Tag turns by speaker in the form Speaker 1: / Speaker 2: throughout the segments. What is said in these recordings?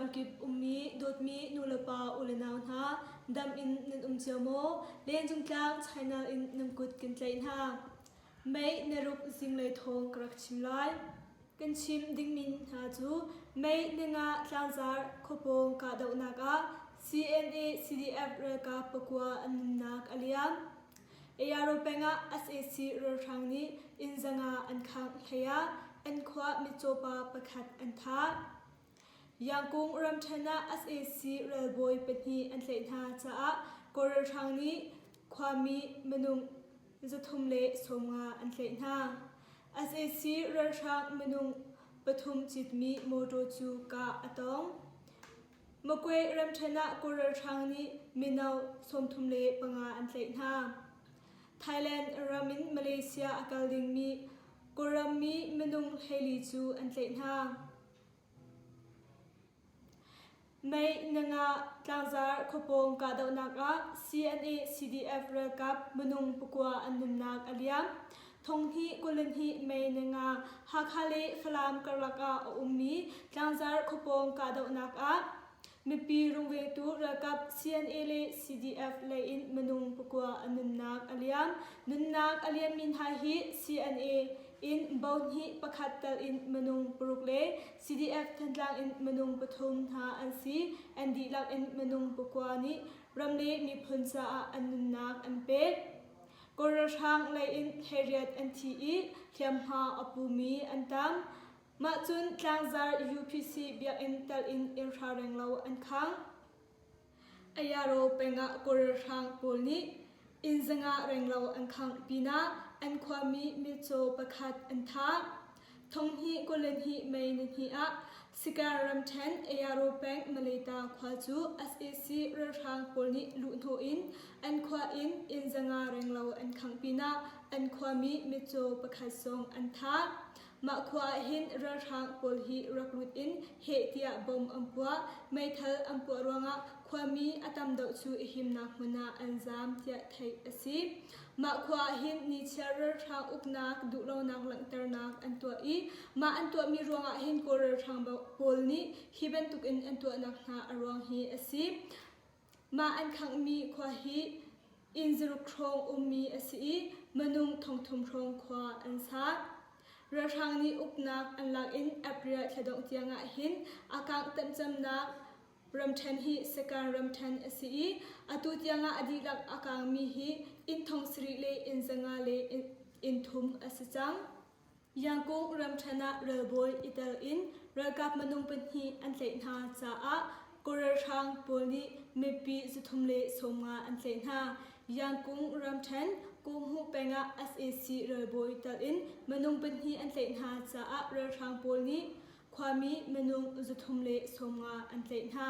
Speaker 1: Ramkip ummi dawtmi nulepa ulenau hna dam in nan um cio maw? Lenzung tlang China in nan kut kan tlaih hna. Mei na ruk zinglei thawng ka rak chim lai. Kan chim dingmi hna cu Mei ninga tlangzar khuapawng kahdohnak ah CNA CDF ralkap pakua an nunnak a liam. Ayaro peng ah sac ralhrang nih inn zanga an khangh hlei ah an khua mitcaw pa pakhat an thah. Yangkung ramṭhen ah sac ralbawi pahnih an tlaih hna caah Kawl ralhrang nih khuami minung 350 an tlaih hna. Sac ralhrang minung pathum citmi mawṭaw cu kah a tong. Magwe ramṭhen ah Kawl ralhrang nih mino 35 an tlaih hna. Thailand ram in Malaysia a kal dingmi Kawlram mi minung 14 cu an tlaih hna. Mei Nanga tlangzar khuapawng kahdohnak ah CNA CDF ralkap minung pakua an nunnak a liam. Thonghnih 22 Mei Nanga Hakha le Falam karlak ah a ummi tlangzar khuapawng kahdohnak ah mipi rungvengtu ralkap CNA le CDF lei in minung pakua an nunnak a liam. Nunnak a liammi hna hi CNA in bo hnih pakhat tal in minung paruk le CDF Thantlang in minung pathum hna an si. An dihlak in minung pakua nih ram le miphun caah an nunnak an pek. Kawl ralhrang lei in 18 an thi i hliamhma a pumi an tam. Mah cun Tlangzar UPC biakinn tal in inn hra renglo an khang. Ayaro peng ah Kawl ralhrang pawl nih inn zanga renglo an khangh pinah an khuami mitcaw pakhat an thah. Thonghnih 22 May nihnih ah Sikar ramṭhen Ayaro peng Maleta khua cu sac ralhrang pawl nih luhhnawh in an khua in inn zanga renglo an khangh pinah an khuami mitcaw pakhat zong an thah. Mah khua ah hin ralhrang pawl hi rak lut in heh tiah bom an puah. Meithal an puah ruangah khuami a tam deuh cu i himnak hmun ah an zaam tiah theih a si. Mah khua ah hin nichiar ralhrang uknak duhlonak langhternak an tuah i mah an tuahmi ruangah hin Kawl ralhrang pawl nih hi bantukin an tuahnak hna a ruang hi a si. Mah an khanghmi khua hi inn zaruk hrawng ummi a si i minung thongthum hrawng khua an sa. Ralhrang nih uknak an lak in April thla dongh tiangah hin a kangh tamcamnak ramṭhen hi Sakan ramṭhen a si i atu tiangah a dihlak a kangmi hi inn thong sarih le inn zanga le inn thum a si cang. Yangkung ramṭhen ah ralbawi i tel in ralkap minung pahnih an tlaih hna caah Kawl ralhrang pawl nih mipi 350 an tlaih hna. Yangkung ramṭhen Kawhmuh peng ah sac ralbawi tel in minung pahnih an tlaih hna caah ralhrang pawl nih khuami minung 350 an tlaih hna.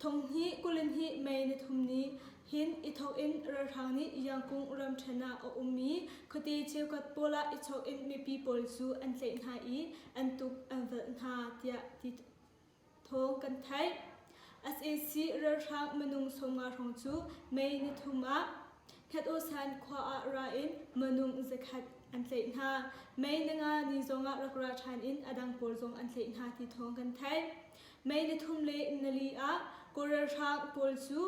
Speaker 1: Thonghnih 22 May nithum ni hin i thawk in ralhrang nih Yangkung ramṭhen ah a ummi khuate cheukhat pawl ah i chawk in mipi pawl cu an tlaih hna i an tuk an velh hna tiah ti thawng kan theih. Sac ralhrang minung 50 hrawng cu May nithum ah Khat-o-san khua ah ra in minung zakhat an tlaih hna. May ninga ni zongah rak ra ṭhan in a dang pawl zong an tlaih hna ti thawng kan theih. May nithum le nili ah Kawl ralhrang pawl cu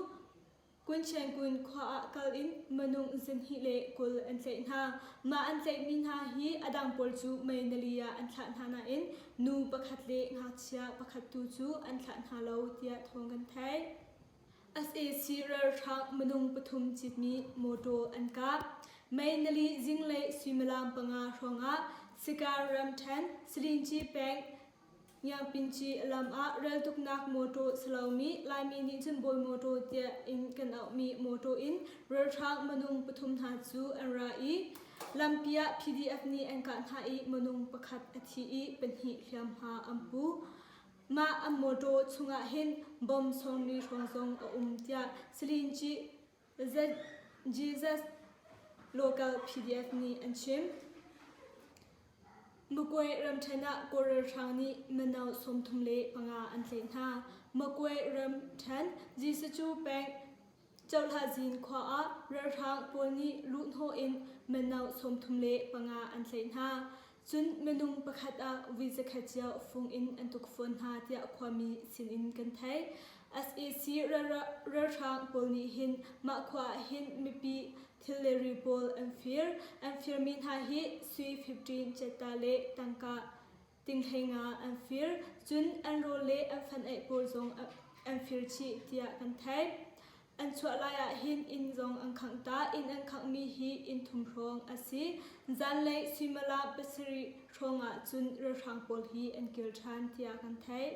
Speaker 1: Kunchiankun khua ah kal in minung zinhnih le 20 an tlaih hna. Mah an tlaihmi hna hi a dang pawl cu May nili ah an thlah hna nain nu pakhat le ngakchia pakhat tu cu an thlah hna lo tiah thawng kan theih. Sac ralhrang minung pathum citmi mawṭaw an kah. May nili zinglei suimilam panga hrawngah Sikar ramṭhen Salinci peng Ngiangpinci lam ah raltuknak mawṭaw si lomi Laimi nih cun bawi mawṭaw tiah in kan auhmi mawṭaw in ralhrang minung pathum hna cu an ra i lampi ah PDF nih an kah hna i minung pakhat a thi i pahnih hliamhma an pu. Mah an mawṭaw chungah hin bom sawmli hrawng zong a um tiah Salinci Jesus Local PDF nih an chim. Magwe ramṭhen ah Kawl ralhrang nih mino 35 an tlaih hna. Magwe ramṭhen Zisacu peng Cohlazin khua ah ralhrang pawl nih luhhnawh in mino 35 an tlaih hna. Cun minung pakhat ah vui zakhat cio fung in an tuk fawn hna tiah khuami sinin kan theih. Sac ralhrang pawl nih hin mah khua ah hin mipi thil le ri pawl an fir. An firmi hna hi sui 15 cetta le tangka tinghleinga an fir. Cun an rawl le an fan-aih pawl zong an fir chih tiah kan theih. An chuah lai ah hin inn zong an khangh ta. Inn an khanghmi hi inn thum hrawng a si. Zanlei suimilam pasarih hrawng ah cun ralhrang pawl hi an kir ṭhan tiah kan theih.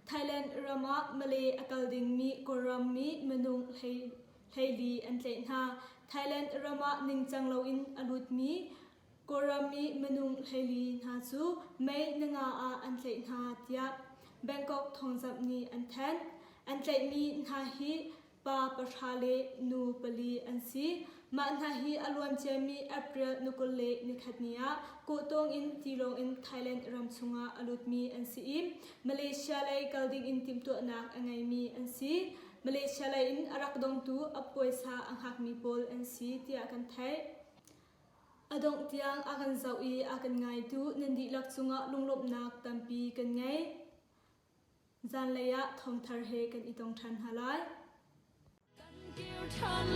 Speaker 1: Thailand ram ah Malay a kal dingmi Kawlram mi minung 14 an tlaih hna. Thailand ram ah ningcang loin a lutmi Kawlram mi minung 14 hna cu May ninga ah an tlaih hna tiah Bangkok thawngzamh nih an thanh. An tlaihmi hna hi pa pahra le nu pali an si. Mah hna hi a luanciami April ni 21 ni ah kawhtawng in tilawng in Thailand ram chungah a lutmi an si i Malaysia lei kal dingin timhtuahnak a ngeimi an si. Malaysia lei in a rak dongtu a puaisa a hngakmi pawl an si tiah kan theih. A dongh tiang a kan zoh i a kan ngaitu nan dihlak cungah lunglawmhnak tampi kan ngei. Zanlei ah thawngthar he kan i tong ṭhan hna lai.
Speaker 2: Kan kir ṭhan.